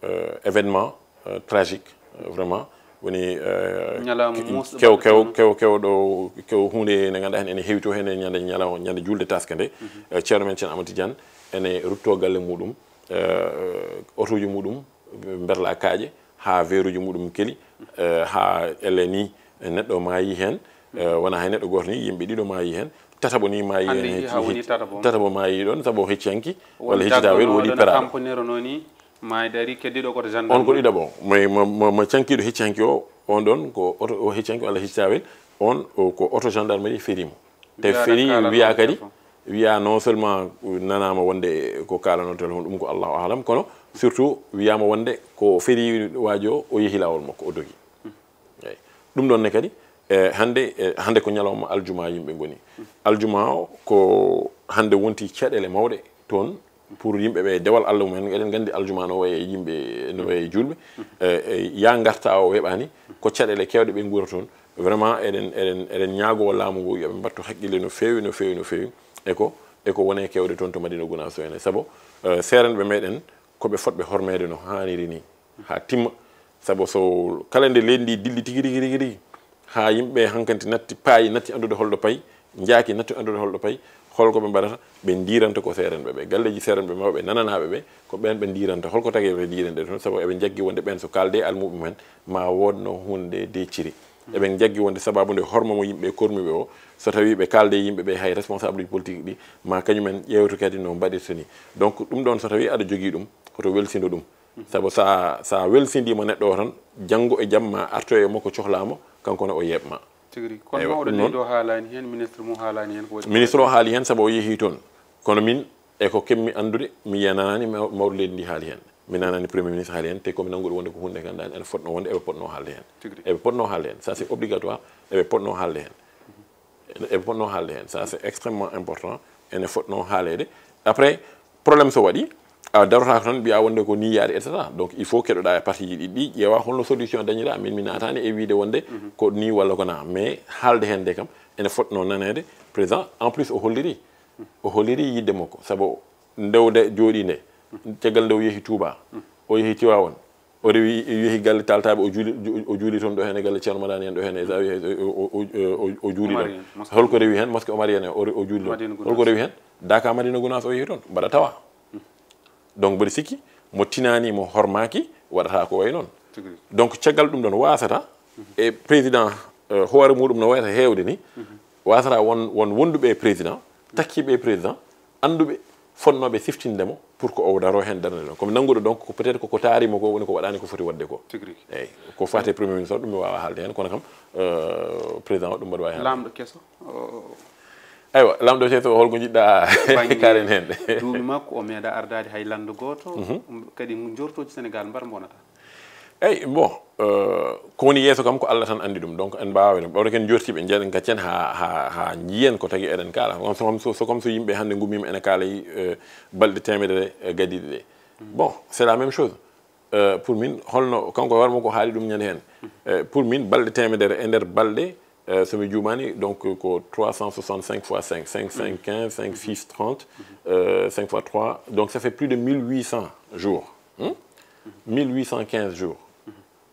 eh, événement, eh, tragique, eh, vraiment. Woni, eh, Ñalawma ke-, muusɗo kew, baɗɗo kew, toon. Kew, kew ɗo, kew huunde nde ngannduɗaa heen ene heewi to heen e ñande, ñalawma, ñande juulde taske nde. Eh, ceerno men Ceerno Amadou Tidiane ene rutto galle muɗum, eh, otoji muɗum, mberla kaaƴe, haa weeruji muɗum keli, eh, haa ellee ni neɗɗo maayi heen, eh, wonaa hay neɗɗo gooto ni, yimɓe ɗiɗo maayi heen, tataɓo ni maayi Hannde heen, yii hecci-, haa woni hecci-, tataɓo. Tataɓo maayi ɗoon, sabu o hecci hanki, walla hecci tawel, woodi peraɗo. Tamponero noon ni, maayi dari, keddiɗo ko to gendarme. On ko ɗiɗaɓo. Mo, mo, mo, mo cankiiɗo hecci hanki o, on ɗoon ko oto, o hecci hanki walla hecci tawel, on o ko oto gendarmerie ferii mo. Te ferii wiyaa kadi, wiyaa non seulement nanaama wonde ko kaalanoon téléphone, ɗum ko Allahu aalam, kono surtout wiyaama wonde ko ferii waajo o, o yehi laawol makko, o dogi. Eyi. Ɗum ɗoon ne kadi, e, hannde, e, hannde ko ñalawma aljuma yimɓe ngoni. Aljuma o ko hannde wonti caɗeele mawɗe toon pour yimɓe ɓe dewal Allah mumen. Eɗen nganndi aljuma no wayi e yimɓe, no wayi e juulɓe. E, e, yaa ngarta o weɓaani, ko caɗeele keewɗe ɓe nguura toon. Vraiment, eɗen, eɗen, eɗen ñaagoo laamu ngu yo ɓe mbattu haqqille no feewi, no feewi, no feewi. E ko, e ko woni e kewde toon to Madina Gunaas to ene. Sabu, eh, seerenɓe meɗen ko ɓe fotɓe hormeede no haaniri ni, haa timma. Sabu so kala nde leydi ndi dilli tigi, tigi, tigi, tigi, haa yimɓe hankanti natti paayi, natti anndude holɗo payi, njaaki natti anndude holɗo payi, hol ko ɓe mbaɗata? Ɓe ndiiranta ko seerenɓe ɓe. Galleeji seerenɓe mawɓe nananaaɓe ɓe, ko ɓeen ɓe ndiiranta. Hol ko tagi eɓe ndiirande toon? Sabu eɓe njaggi wonde ɓeen so kaalde e almuuɓe mumen, ma woodno huunde decciri. Eɓe njaggi wonde sababu nde horma mo yimɓe kormiiɓe o, so tawii ɓe kaalde e yimɓe ɓe, hay responsable uji politique ɗi, ma kañumen ƴeewtu kadi no mbaɗirta ni. Donc, ɗum ɗoon so tawii aɗa jogii ɗum, hoto welsindo ɗum. Sabu sa, sa welsindiima neɗɗo o tan, janngo e jam ma artoy e makko cohlaa mo, kanko ne o yeeɓ ma. Tigi rigi. Kono eywa, mawɗo ɗum leydi noon o haalaani heen, ministre mo haalaani heen ko waɗi. Ministre o haali heen sabu o yehii toon. Kono min, e ko keɓmi anndude, mi yiya nanaani maw-, mawɗo leydi ndi haali heen. Mi nanaani Premier ministre haali heen, te ko mi nannguɗo wonde ko huunde nde ngannduɗaa ene fotnoo wonde eɓe potnoo haalde heen. Tigi rigi. Eɓe potnoo haalde heen. Ça, c'est obligatoire. Eɓe potnoo haalde heen. Eɓe potnoo haalde heen. Ça, c'est extrêmement important. Ene fotnoo haaleede. Après, problème so waɗi, a darotaako tan mbiyaa wonde ko nii yaade, et cetera. Donc, il faut keɗoɗaa e parti ji ɗiɗi ɗi, ƴeewa holno solution dañiraa. Min, mi naataani e wiyde wonde ko nii walla ko naa. Mais haalde heen nde kam, ene fotnoo naneede. Président, en plus, o holliri. O holliri yiɗde makko. Sabu ndewde jooɗii nde, caggal nde o yehi Touba, o yehi Tiwaawan, o rewi, yehi galle taaltaaɓe, o juuli, o juuli toon ɗo heen e galle Ceerno Madani en ɗo heen e Zawiya, o, o, o, o, o juuli ɗoon. Omar en, mosquée. Holko rewi heen? Mosquée Omar en, o, o juuli ɗoon. Madina Gunaas. Holko rewi heen? Daaka Madina Gunaas o yehi toon, mbaɗa tawa. Donc, mboɗo sikki, mo tinaani, mo hormaaki, waɗata ko wayi noon. Tigi rigi. Donc, caggal ɗum ɗoon, wasata e président, eh, hoore muɗum no wayata heewde ni, wasata won, won wonduɓe e président, takkiiɓe e président, annduɓe, fotnooɓe siftinde mo pour que o daro heen darnde ɗon. Komi nannguɗo, donc, ko peut-être ko, ko taari mo ko woni ko waɗaani ko foti waɗde ko. Tigi rigi. Eeyi, ko faati e Premier ministre o, ɗum mi waawaa haalde heen, kono kam, eh, président o ɗum mbaɗa waawi haalde. Laamɗo keso, o, Aywa, laamɗo keso, holko njiɗɗa kaalen heen? Duuɓi makko, o meeɗa ardaade hay lannda gooto, kadi jortooji Senegaal mbar mbonata. Eyi, bon, eh, ko woni yeeso kam ko Allah tan anndi ɗum. Donc, en mbaawaa ɗum. Ɓawde ken jortiiɓe, njeeɗen gaccen haa, haa, haa njiyen ko tagi eɗen kaala. On so, so, so comme so yimɓe hannde ngummiima ene kaala, eh, balɗe teemedere, eh, gadiiɗe ɗe. Bon, c'est la même chose. Euh, pour min, holno, kanko e hoore makko haali ɗum ñande heen. Euh, pour min, balɗe teemedere e nder balɗe, euh, so mi juumaani, donc ko trois cent soixante-cinq fois cinq, cinq, cinq, quinze, cinq, six, trente, euh, cinq fois trois, donc ça fait plus de mille huit cents jours. Hmm? Mille huit cent quinze jours.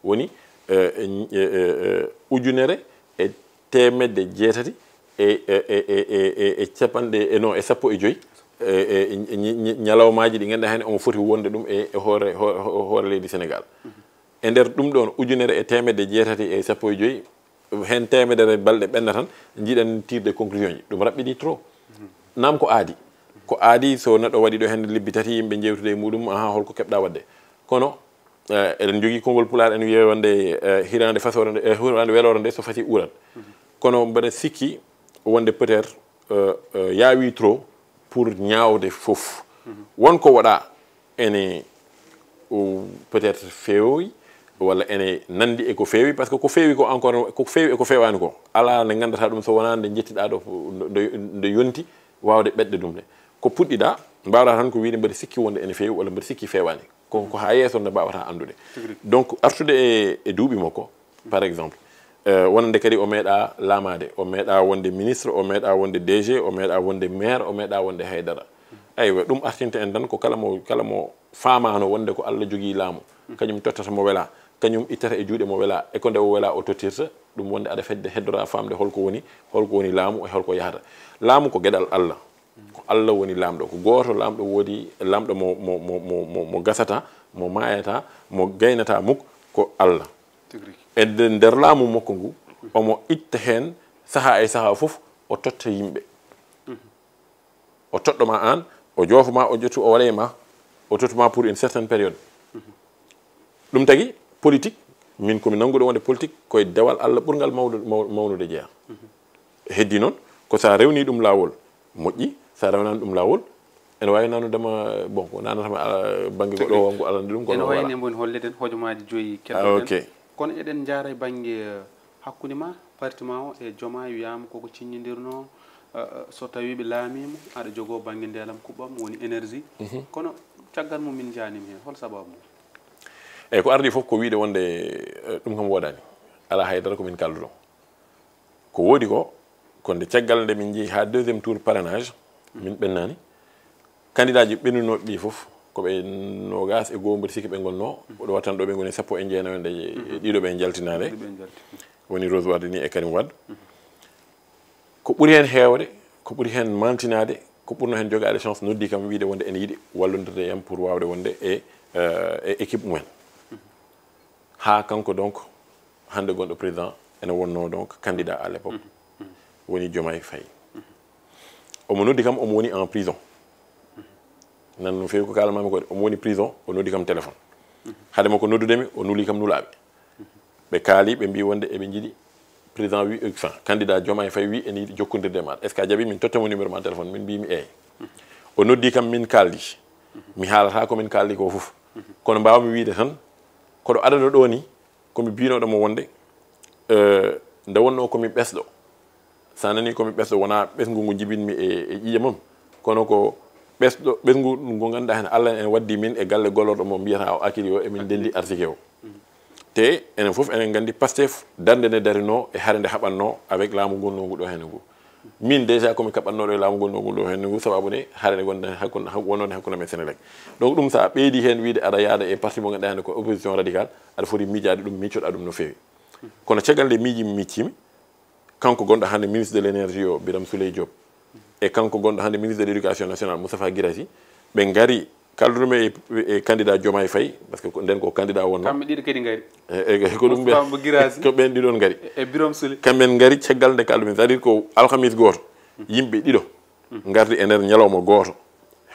Woni, euh, euh, euh, ujunere e teemedde jeetati e, e, e, e, e, e capanɗe, e, non, e sappo e joy, e, e, e, ñi-, ñi-, ñalawmaaji ɗi ngannduɗaa heen omo foti wonde ɗum e, e hoore, ho-, ho-, hoore leydi Senegaal. E nder ɗum ɗoon ujunere e teemedde jeetati e sappo e joy, Heen teemedere balɗe ɓenna tan, njiɗen tiirde conclusion ji. Ɗum raɓɓiɗi trop. Naam ko aadi. Ko aadi so neɗɗo waɗi ɗo heen lebbi tati, yimɓe njeewtude e muɗum, aha, holko keɓɗa waɗde. Kono, eh, eɗen njogii konngol Pulaar, en wiye wonde, eh, hiraande fasoore nde, eh, hiraande weloore nde so fasi uurat. Kono mbeɗa sikki wonde peut-être, eh, eh, yaawi trop pour ñaawde fof. Won ko waɗa ene, o, peut-être feewi, walla ene nanndi e ko feewi, parce que ko feewi ko encore, ko feewi e ko feewaani ko, alaa nde nganndata ɗum so wonaa nde njettiɗaa ɗo, nde, nde yonti waawde ɓetde ɗum ne. Ko puɗɗiɗa, mbaawɗa tan ko wiyde mbeɗa sikki wonde ene feewi walla mbeɗa sikki feewaani. Ko, ko haa yeeso nde mbaawata anndude. Tigi rigi. Donc, artude e, e duuɓi makko, par exemple, eh, wonande kadi o meeɗa laamaade, o meeɗa wonde ministre, o meeɗa wonde D G, o meeɗa wonde maire, o meeɗa wonde haydara. Aywa, ɗum artinta en tan ko kala mo, kala mo faamaano wonde ko Allah jogii laamu, kañum tottata mo welaa, kañum ittata e juuɗe mo welaa, e ko nde o welaa o tottirta, ɗum wonde aɗa fedde heddora faamde holko woni, holko woni laamu e holko yahata. Laamu ko geɗal Allah. Ko Allah woni laamɗo. Ko gooto laamɗo woodi, laamɗo mo, mo, mo, mo, mo, mo gasata, mo maayata, mo gaynata muk, ko Allah. Tigi rigi. E nder, nder laamu makko ngu, omo itta heen sahaa e sahaa fof, o totta yimɓe. O toɗɗo ma aan, o joofo ma, o ƴettu, o waɗa e ma, o tottu ma pour une certaine période. Ɗum tagi, politique, min komi nannguɗo wonde politique koye dewal Allah ɓurngal mawɗo, maw-, mawnude jeyaa. Heddi noon, ko so a rewni ɗum laawol, moƴƴi, so a rewnaani ɗum laawol, ene waawi nanudema, bon, ko nanatama, ah, bannge goɗɗo o, ngu alande ɗum, kono ene wayi wala. Ne mboni holleden hojomaaji joyi. Ah, keddoɗen. Ok. Kono eɗen njaara e bannge, eh, hakkunde ma, parti ma o e Jomaay, wiyaama koko ciññindirnoo, eh, eh, so tawii ɓe laamiima, aɗa jogoo bannge ndeelam kuɓɓam, woni énergie. Mhm. Kono caggal mum min njaaniima heen, hol sababu mum? Eyi, ko ardii fof ko wiyde wonde, eh, ɗum kam woodaani. Alaa hay dara ko min kaalduno. Ko woodi ko, ko nde caggal nde min njehi haa deuxième tour parrainage, min ɓennaani. Candidat ji ɓennunooɓe ɓe fof, ko ɓe noogaas e goo mboɗo sikki ɓe ngonnoo. Oɗo wattan ɗo ɓe ngoni sappo e jeenayo nde, e ɗiɗo ɓe njaltinaade. Ɗiɗo ɓe njalti. Woni Rose Wardini e Karim Wade. Ko ɓuri heen heewde, ko ɓuri heen mantinaade, ko ɓurno heen jogaade chance, noddi kam wiyde wonde ene yiɗi wallondirde e am pour waawde wonde e, eh, e équipe mumen. Haa kanko donc, hannde gonɗo président, ene wonnoo donc candidat à l'époque, woni Diomaye Faye. Omo noddi kam, omo woni en prison. Nan no feewi ko kaalanmaami ko, omo woni prison, o noddi kam téléphone. Hade makko noddude mi, o nuli kam nulaaɓe. Ɓe kaali, ɓe mbii wonde eɓe njiɗi président wi, enfin, candidat Diomaye Faye wi ene yiɗi jokkondirde e maaɗa. Est-ce que a jaɓi min totta mo numéro ma téléphone? Min mbii mi eeyi. O noddi kam, min kaaldi. Mi haalata ko min kaaldi ko fof. Kono mbaawmi wiyde tan, koɗo adana ɗo ni, ko mi biynooɗo mo wonde, eh, nde wonnoo ko mi ɓesɗo. So a nanii ko mi ɓesɗo, wonaa ɓesngu ngu njibinmi e, e ƴiiƴam am, kono ko ɓesɗo, ɓesngu ngu ngannduɗaa heen Allah ene waddi min e galle gollorɗo mo mbiyata o Akili o, emin ndenndi artike o. Te enen fof eɗen nganndi Pastef darnde nde darinoo e hare nde haɓatnoo avec laamu ngonnoogu ɗo heen ngu. Min déjà ko mi kaɓatnooɗo e laamu ngonnoogu ɗo heen ngu, sababu nde hare nde gonɗen hakkunde, hak-, wonnoonde hakkunde men Senelec. Donc ɗum, so a ɓeydi heen wiyde aɗa yaada e parti mo ngannduɗaa heen ko opposition radicale, aɗa foti miijaade ɗum, miicoɗaa ɗum no feewi. Kono caggal nde miiji mi, miccimi, kanko gonɗo hannde ministre de l'énergie o, Birame Souleye Diop, e kanko gonɗo hannde ministre de l'éducation nationale, Moustapha Guirassy, ɓe ngari, kaldunoomi e, e candidat Diomaye Faye, parce que ko, nden ko candidat wonnoo. Kamɓe ɗiɗo kadi ngari. E, e, ko ɗum ɓe, Moustapha Mbo Guirassy, ko ɓeen ɗiɗon ngari. E, e Birame Souleye. Kamɓe ngari caggal nde kaldumi, c'est-à-dire ko alhamis gooto, yimɓe ɗiɗo ngardi e nder ñalawma gooto.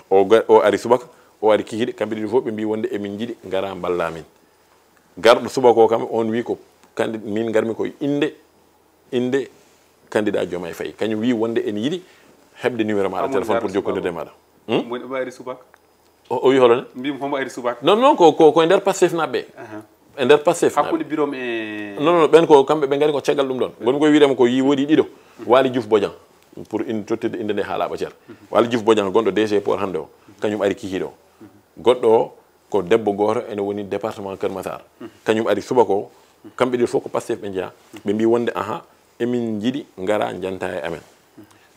O ga-, o ari subaka, o ari kikiɗe, kamɓe ɗiɗo fof ɓe mbii wonde emin njiɗi ngara mballa min. Garɗo subaka o kam, on wii ko kandi-, min ngarmi ko innde, innde candidat Diomaye Faye. Kañum wii wonde ene yiɗi heɓde numéro maaɗa téléphone pour jokkondirde e maaɗa. Hmm? Mo ari subaka? O, o wii holo ne? Mbimi homo ari subaka? Non, non, ko, ko, ko e nder Pastef naɓɓe. Aha. E nder Pastef naɓɓe. Hakkunde Birame e... Non, non, ɓen ko kamɓe ɓe ngari ko caggal ɗum ɗon. Ngonmi koye wiide mo ko yii woodi ɗiɗo. Waly Diouf Bodian. Pour in tottirde innde nde haa laaɓa cer. Waly Diouf Bodian gonɗo D G port hannde o. Kañum ari kikiiɗo o. Goɗɗo o, ko debbo gooto ene woni département Keur Massar. Kañum ari subaka o, kamɓe ɗiɗo fof ko Pastef ɓe njeyaa. Ɓe mbii wonde, aha, emin njiɗi ngara njanta e amen.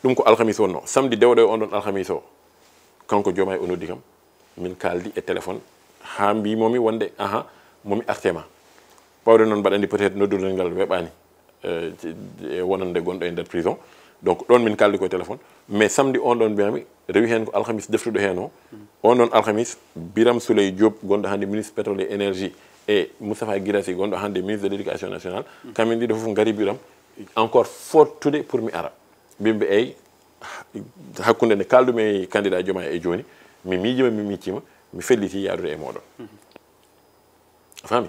Ɗum ko alhamis wonnoo. Samedi dewɗo e on ɗon alhamis o, kanko Diomaye o noddi kam. Min kaaldi e téléphone haa mbii momi wonde, aha, momi arte ma. Ɓawde noon mbaɗa anndi peut-être noddugol ngal weɓaani. Eh, ci-, e wonande gonɗo e nder prison. Donc, ɗon min kaaldi koye téléphone. Mais samedi on ɗon mbiyami, rewi heen ko alhamis deftuɗo heen o. On ɗon alhamis, Birame Souleye Diop, gonɗo hannde ministre pétrole et énergie, e Moustapha Guirassy, gonɗo hannde ministre de l'éducation nationale. Kamɓe ɗiɗo fof ngari Birame, Encore fottude pour mi ara. Ɓe mbi eyi, hakkunde nde kaalɗumi e candidat Diomaye e jooni, mi miijima, mi miccima, mi felliti yaadude e mooɗon. A faami?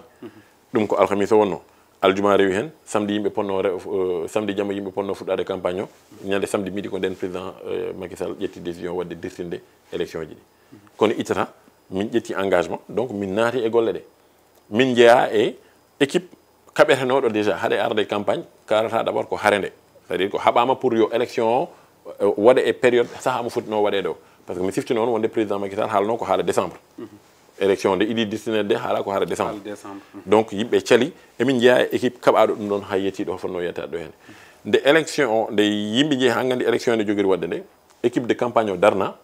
Ɗum ko alhamisa wonno. Aljuma rewi heen, samedi yimɓe ponno re- euh, samedi jamma yimɓe ponno fuɗɗaade campagne o. Ñande samedi midi ko nden président, euh, Macky Sall ƴetti décision waɗde dirtinde élection ji ɗi. Kono ittata, min ƴetti engagement, donc min naati e golle ɗe. Min njeyaa e équipe kaɓetenooɗo déjà, haɗe arde campagne, kaalata d'abord ko hare nde. C'est-à-dire ko haɓaama pour yo élection o, euh, waɗe e période, saha mo fotino waɗeede o. Parce que mi siftino on wonde président Macky Sall haalno ko haala décembre. Élection nde idi destinede nde haala ko haala décembre. Haala décembre. Donc yimɓe cali, emin njeyaa e équipe kaɓaaɗo ɗum ɗon, hay yettii ɗo fotno yettaade ɗo heen. Nde élection o, nde yimɓe njehi haa nganndi élection nde jogori waɗde nde, équipe de campagne o darna,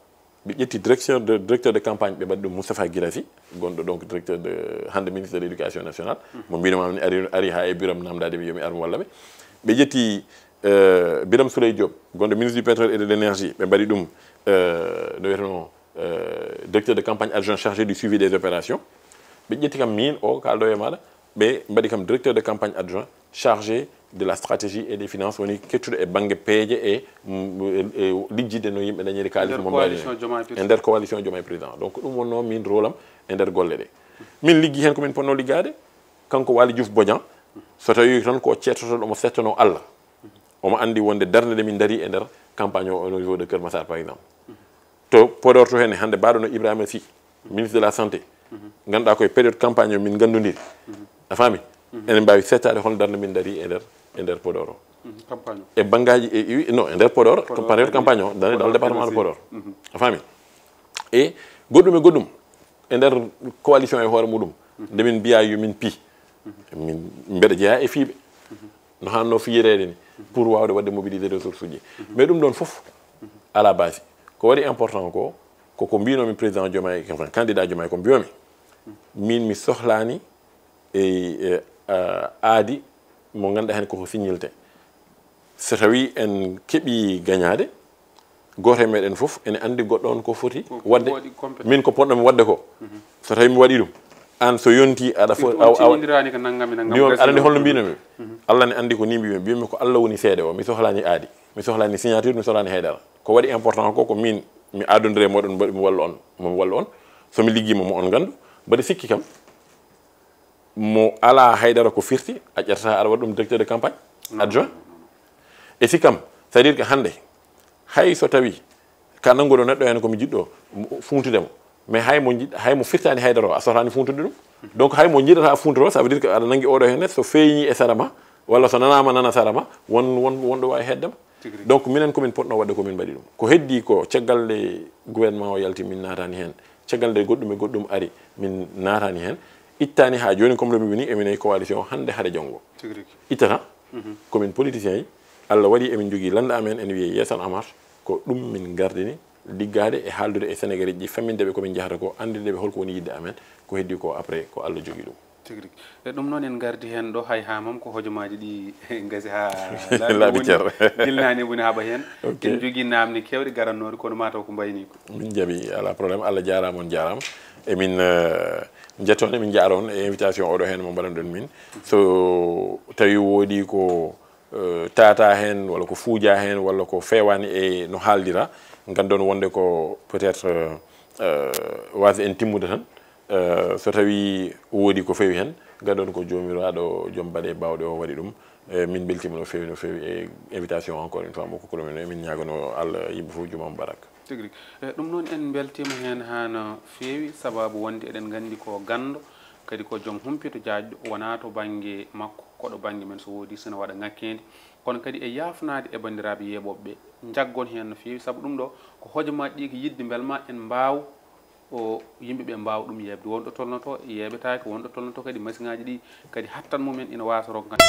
ɓe ƴetti direction de, directeur de campagne, ɓe mbaɗi ɗum Moustapha Guirassy, gonɗo donc directeur de, hannde ministre de l'éducation nationale. Mo mbino ma mi ari, ari haa e bureau am namdaade mi yomi ar mi walla ɓe. Ɓe ƴetti, euh, Birame Souleye Diop, gonɗo ministre du pétrole et de l'énergie, ɓe mbaɗi ɗum, euh, no wiyeteno, euh, directeur de campagne adjoint chargé du suivi des opérations. Ɓe ƴetti kam min o kaalɗo e maɗa, ɓe mbaɗi kam directeur de campagne adjoint chargé de la stratégie et des finances, woni kettuɗo e bannge peeje e, mm, e, e lijjidde no yimɓe dañiri kaalis mo mbaɗi e nder coalition Diomaye président. Donc ɗum wonno min rôle am e nder golle ɗe. Min liggi heen ko min ponno liggaade, kanko Waly Diouf Bodian, so tawi tan ko cettotooɗo mo settono Allah. Omo anndi wonde darnde nde min dari e nder campagne o au niveau de Keur Massar par exemple. To Podor to henne hannde mbaɗo no Ibrahima Sy, ministre de la santé, ngannduɗaa koye période campagne o min nganndondiri. A faami? Enen mbaawi settaade hono darnde min dari e nder, e nder Podor o. Campagne o. E banngaji e, e, non, e nder Podor, Podor, période campagne o, dans, dans le département de Podor. A faami? E goɗɗum e goɗɗum, e nder coalition e hoore muɗum, nde min mbiya yo min pi, min mbeɗa jeyaa e fiiɓe. No hanno fiyireede ni, pour waawde waɗde mobiliser ressource uji. Mais ɗum ɗon fof, ala basi. Ko waɗi important ko, ko, ko mbinomi président Diomaye, enfin, candidat Diomaye, ko mbiomi. Min mi sohlaani e, e, a, aadi mo ngannduɗaa heen koko siññilte. So tawi en keɓi gañaade, gooto e meɗen fof ene anndi goɗɗo on ko foti waɗde. Min ko ponɗomi waɗde ko, so tawi mi waɗi ɗum, aan so yonti aɗa foti, aw, aw, mbiyomi, aɗa anndi holno mbinomi? Allah ne anndi ko ni mbimi. Mbimi ko Allah woni seede o, mi sohlaani aadi, mi sohlaani signature, mi sohlaani haydara. Ko waɗi important ko, ko min mi aadondire moɗon, mbaɗi mi walla on, mo mi walla on. So mi liggiima mo on nganndu, mbaɗi sikki kam, mo alaa haydara ko firti, a ƴettata aɗa waɗa ɗum directeur de campagne adjoint. E si kam, c'est-à-dire que hannde, hay so tawi ka nannguɗo neɗɗo heen ko mi jiɗɗo fuuntude mo, mais hay mo jiɗ-, hay mo firtaani haydara o, a sotaani fuuntude ɗum. Donc hay mo jiɗata fuuntude o, ça veut dire que aɗa nanngi oɗo heen, so feeñi e sara ma, walla so nanaama nana sara ma, won, won, won ɗo waawi heeddema. Tigi rigi. Donc minen ko min potno waɗde ko min mbaɗi ɗum. Ko heddi ko caggal nde gouvernement o yalti min naatani heen. Caggal nde goɗɗum e goɗɗum ari min naatani heen. Ittani haa jooni comme no mi wini emin e coalition hannde hade janngo. Tigi rigi. Ittata ko min politicien yi. Allah waɗi emin jogii lannda amen ene wiyee Yeeso en Marche. Ko ɗum min ngardini liggaade e haaldude e Sénégalais ji, famminde ɓe ko min njahata ko, anndirde ɓe holko woni yiɗde amen. Ko heddi ko après ko Allah jogii ɗum. Tigi rigi. E ɗum noon en ngardi heen ɗo, hay haa mam ko hojomaaji ɗi ngasi haa laabi cer. Jilnaani woni haɓa heen. Ok. En njogii naamne keewɗe garannooɗe kono mataw ko mbayni ko. Min njaɓi, alaa problème. Allah jaaraama, on jaaraama. Emin, eh, njetto on, emin njaara on e invitation oɗo heen mo mbaɗanɗon min. So tawi woodi ko, eh, tata heen walla ko fuuja heen walla ko feewaani e no haaldira, nganndon wonde ko peut-être, eh, waasde en timmude tan. Eh, so tawi woodi ko feewi heen, gadon ko Joomiraaɗo joom baɗe baawɗe o waɗi ɗum. Eh, min mbeltiima no feewi, no feewi e invitation encore une fois mo kokkuɗo men o. Emin ñaagano Allah yimɓe fof juma mubarak. Tigi rigi. Eh, ɗum noon en mbeltiima heen haa no feewi, sababu wonde eɗen nganndi ko ganndo, kadi ko joom humpito jaajɗo, wonaa to bannge makko, ko ɗo bannge men so woodi sina waɗa ŋakkeende. Kono kadi e yaafnaade e banndiraaɓe yeeɓooɓe ɓe, njaggon heen no feewi, sabu ɗum ɗo ko hojomaaji ɗi ko yiɗde mbel ma en mbaaw o yimɓe ɓe mbaawa ɗum yeeɓde. Won ɗo tolnotoo yeeɓetaake, won ɗo tolnotoo kadi masiŋaaji ɗi kadi hattan mumen ina waasa rokkande.